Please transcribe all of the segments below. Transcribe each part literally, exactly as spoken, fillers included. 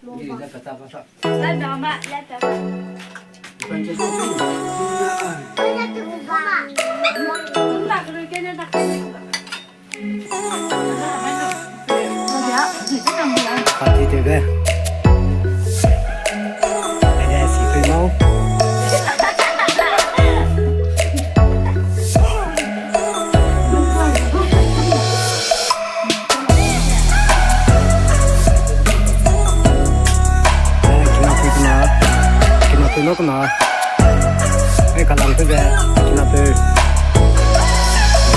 Party tewbe. Aide si pui mau. Eh, kina pui kena. Kina pui no kena. Eh, kalang tewbe. Kina pui.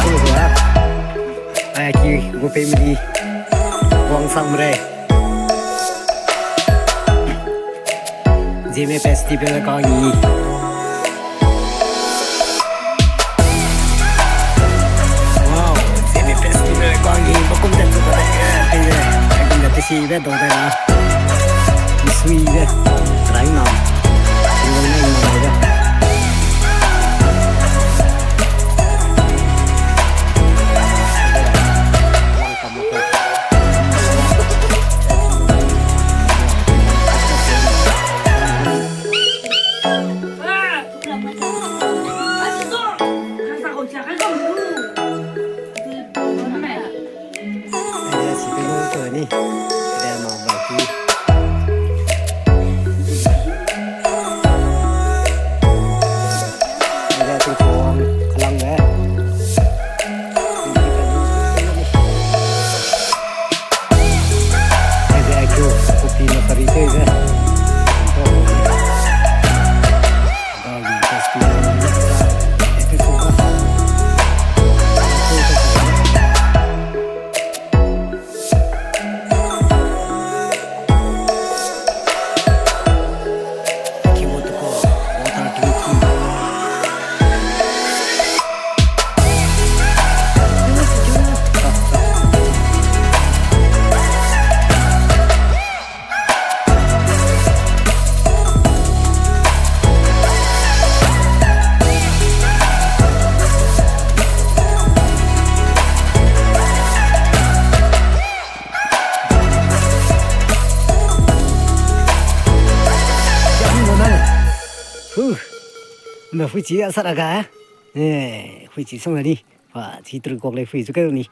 Kina pui. Ai, ki gu family. Wang sang re. Zeme Festival ka ngi. Wow, Zeme Festival ka ngi, bakum den zu ka de, eh, pei de, eh, kum de, tesi be dong de na. Misui de, rai na. Tingwang ne na de. Hu. Me hui chi a sara ga. Eh, hui chi song ni. Wa, chi tru kok le hui chu ke ni.